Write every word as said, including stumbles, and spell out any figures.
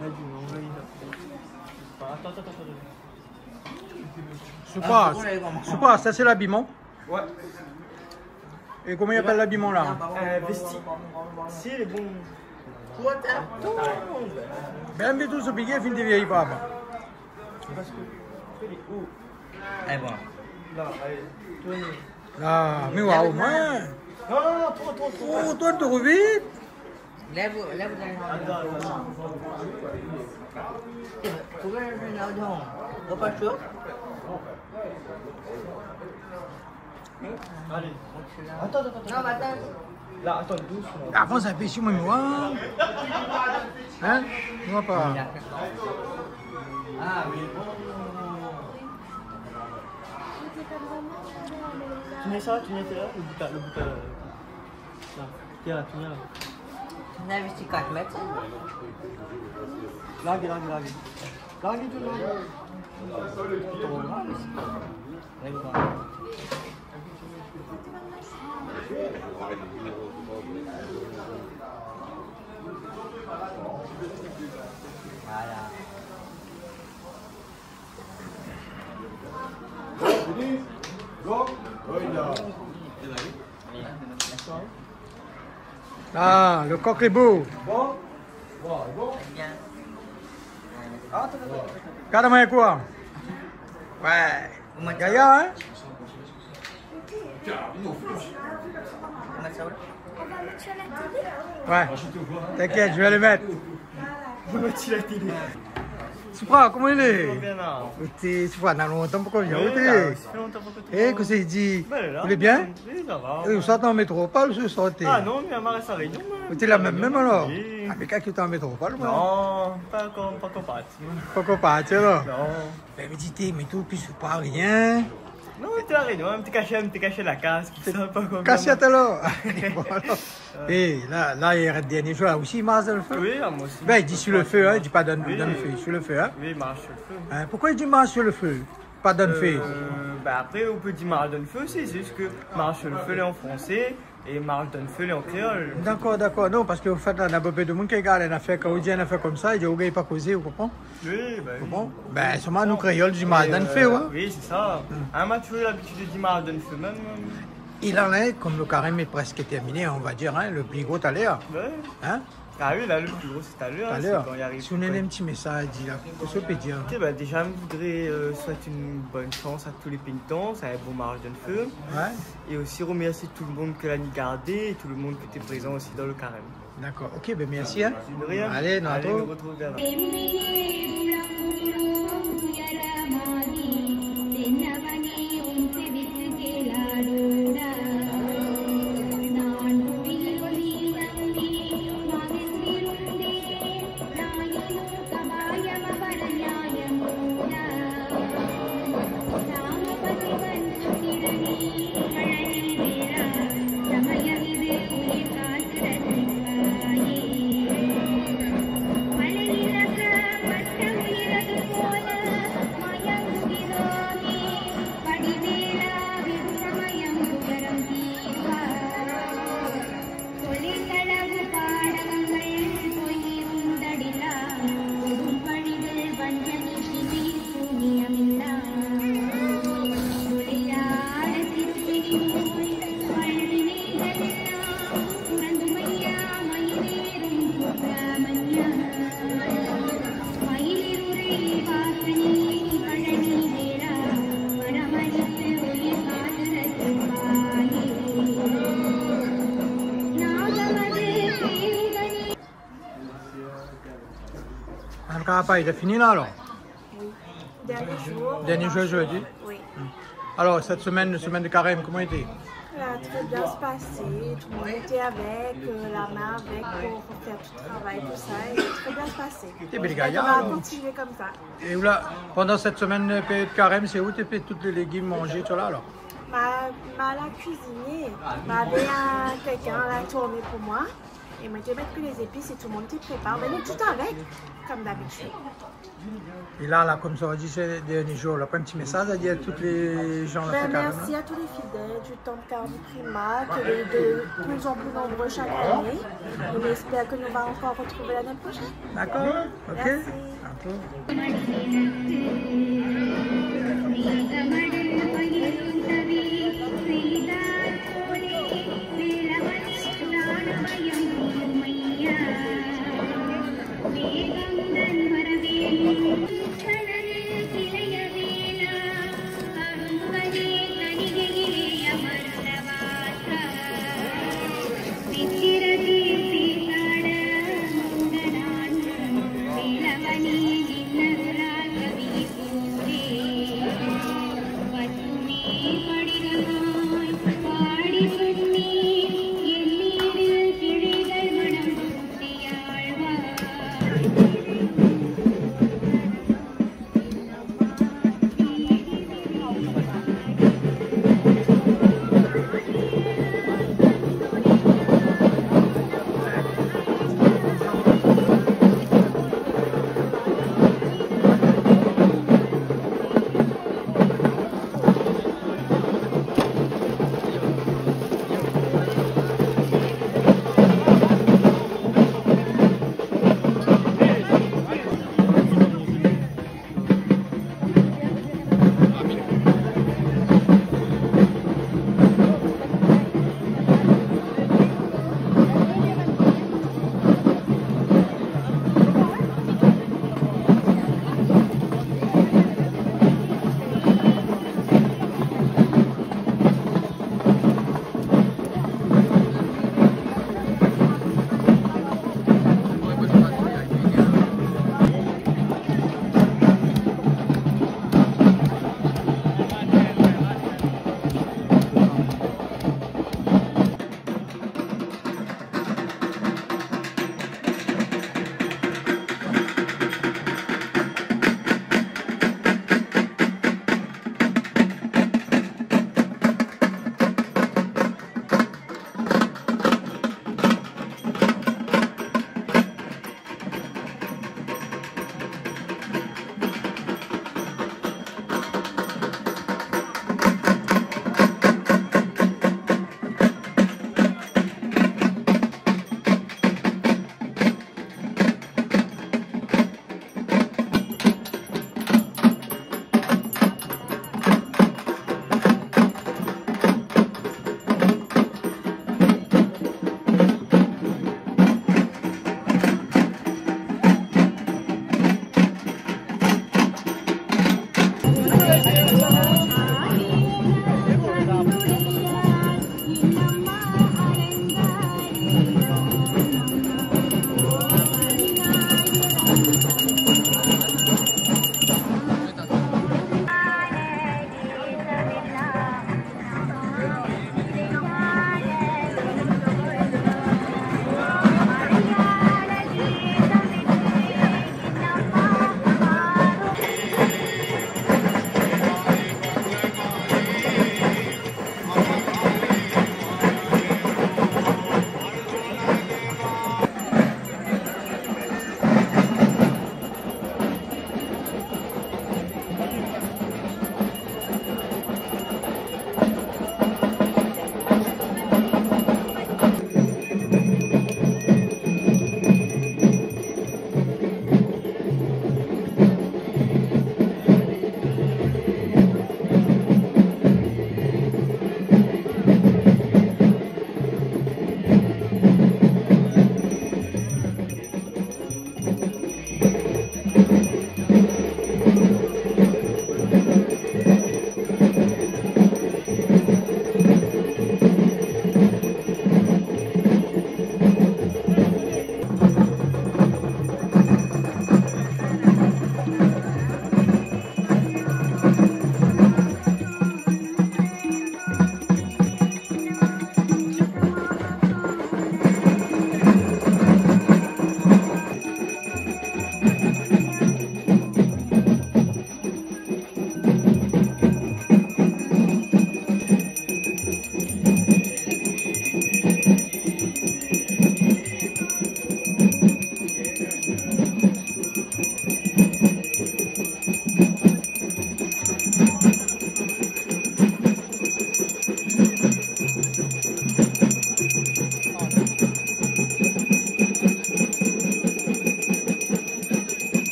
Atann, atann, atann, atann. Soupar, ah, sé pou la, soupar, sa sé labiman ? Ouais. É koman i apèl labiman la ? Euh, vesti. Si, lé bon. Bin, mé tout so pigé, fine dévié, papa. Parske, lé o. Eh bon. Non, alé, tourn. Ah, mé waouh, moin. Non, non, non, tro, tro, tro. Oh, tourn tro vit. Lèv, lèv, lèv. Atann, atann. Trouv in, in, in, in, pa sho. Alé. Atann, atann, atann. Non, mé atann. La, atann, dousman. Avans in pé si moin, moin. Hein ? Moin pa. Ah oui. Tu mets ça, tu mets là, le bouton, le bouton, là. Tiens, tiens. Ou la vi si kat mèt ? Larg, larg, larg. Larg, larg. Voilà. Ah, le coq est beau. Gard amoin koi. Ouais. Gayar, hein ? On va mettre sur la télé ? Ouais. T'inquiète, je vais le mettre. On va mettre sur la télé. Soupra, koman i lé ? Bien, non. Ou té, Soupra, na lontan pankor vni, ou té. Oui, sa fé lontan pankor vni. Eh, kosa i di ? Bin, lé la. Ou lé bien ? Oui, sa va. Eh, ou sort an métropol, ou sort ? Ah non, mé amoin la rès La Rényon, moin. Ou té la mèm, mèm alor ? Oui. Ah, mé kan ou té an métropol, moin ? Non, pankor, pankor parti. Pankor parti, alor ? Non. Bin, médité, mé tou, pi sé pa rien. Non, té La Rényon, in ti kashé, in ti kashé la kas, tout sa, pa konm... Kashé alor. Bon, alor. Eh, la, la, i rès dèrnié zour la osi, marsh dan lo fé. Oui, ah, moin osi. Bin, i di si lo fé, hein, i di pa dan, dan lo fé, si lo fé, hein. Oui, marsh si lo fé. Hein, poukosa i di marsh si lo fé, pa dan lo fé ? Euh, bah, apré, ou pé dir marsh dan lo fé osi, sé zis ke marsh si lo fé, lé an fransé, é marsh dan lo fé, lé an kréol. Dakor, dakor. Non, parske an fèt, la, na bonpé de moun ki gard in afèr, kan ou di in afèr konmsa, i di, « Oké, pa kozé », ou konpran ? Oui, bah oui. Bon, bin, solman nou kréol, di marsh dan lo fé, euh, ouais. Oui, sé sa. Hmm. Ah, moin la touzour u labitid di marsh dan lo fé mèm. É la, la, konm lo karèm lé prèsk tèrminé, on va dir, hein, lo pli gro talèr. Ouais. Hein ? Ah oui, la, lo pli gro, sé talèr, hein, sé kan i ariv. Talèr. Si ou néna in ti mésaz, di la, kosa ou pé dir ? Ok, bah, déza, mi voudré, euh, souèt in bone shans a tout lé pénitan, in bon marsh dan lo fé. Ouais. É osi remèrsié tout lo moun ke la ni gardé, é tout lo moun ki té prézan osi dan lo karèm. Dakor. Ok, bin, mèrsi, hein. De rien. Alé, nou artrouv. Alé, nou artrouv bien. An tou ka, papa, la fini la, alor ? Oui. Dernier jour. Dernier jour zordi ? Oui. Hmm. Alor, sèt semèn, semèn de karèm, koman lété ? Ça a très bien se passer. Tout le monde était avec, euh, la main avec pour faire tout le travail, tout ça, et très bien se passer. Té bèl gayar, alor. Et on va continuer comme ça. É ou la, pandan sèt semèn, euh, périod karèm, sé ou té fé tout lé légim manzé, tout la, alor ? Ma, ma la kuiziné, ma avè in, kèlkin la tourné pou moin. É moin té mèt ke lé zépis é tout le moun té prépar. Bin, nou tout avèk, kom dabitid. É la, la, kom sa va di, sé dèrnié jour la, pa in ti mésaz a dir a tout lé jan la fé karèm la ? Bin, mèrsi a tout lé fidèl du tanp Cardi Prima, ke lé de plus en plus nombreux chaque année. É nou éspèr ke nou va ankor retrouv lané proshèn. Dakor, ok. Mèrsi. A tout.